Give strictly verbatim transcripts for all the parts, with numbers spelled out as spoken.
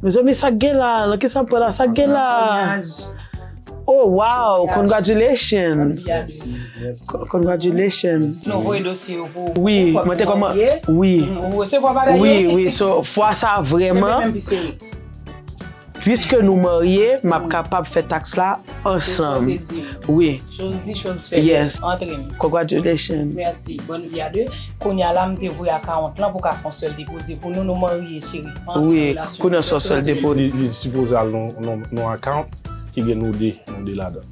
Mezanmi, sa k gen la? Nan ki sa m pran la? Sa k gen la? Oh, wow! Congratulations! Mèsi, mèsi. Co- Congratulations! Nou voye dosye yo pou Wi, mwen te kòman. Wi. Ou resevwa bagay yo? Wi, wi. So, fwa sa vrèman, Menm pi seri. Piske nou marye, m ap kapab fè taks la ansanm. Wi. Chose dit, chose faite. Yes. Antre m. Congratulations. Mèsi. Bòn vi a de. Kounye a la, m te voye akawont lan pou ka fè yon sèl depoze pou nou, nou marye, cheri. Antre Wi, nan relasyon. Kounye a sou sèl depoze. Li, li sipoze al nan, nan, nan account ki gen nou de, nou de ladan.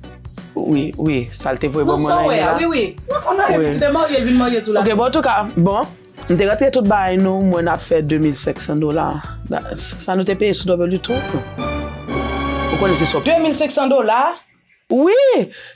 Wi, wi, sa l te voye ban Non, mwen sa nan wè email a, la. Wi, wi. Mwen konn nan Wi. pitit te marye, l vin marye tou la. Ok, bon, antouka, bon, m te rantre tout bagay nou, mwen ap fè de mil senk san dola. Da- Sa nou te peye sou W two. Ou konnen se sou De mil senk san dola. Wi,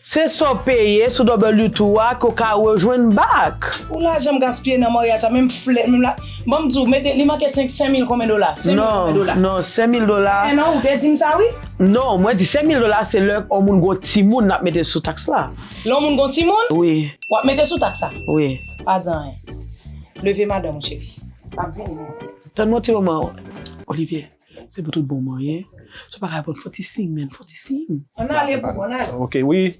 se sa w peye sou W two a ke w ka rejwenn back. Ou lajan m gaspiye nan maryaj la, menm flè, menm la. Bon, m di w, mete, li manke senk, senk mil konbyen dola? Senk mil konbyen Non, dola? Non, senk mil dola. Eh non, ou te di m sa, wi. Non, mwen di senk mil dola se lè yon moun gon timoun n ap mete sou taks la. Lè yon moun gon timoun, Wi, w ap mete sou taks la. Wi. Pa di anyen. Leve madanm ou, cheri. M ap vini. Tann mwen ti moman, Olivier. Se pou tout bon mwen, yen. Se pa ka pran fò ti siy, men, fò ti siy. Ann ale, boubo, ann ale. Ok, wi.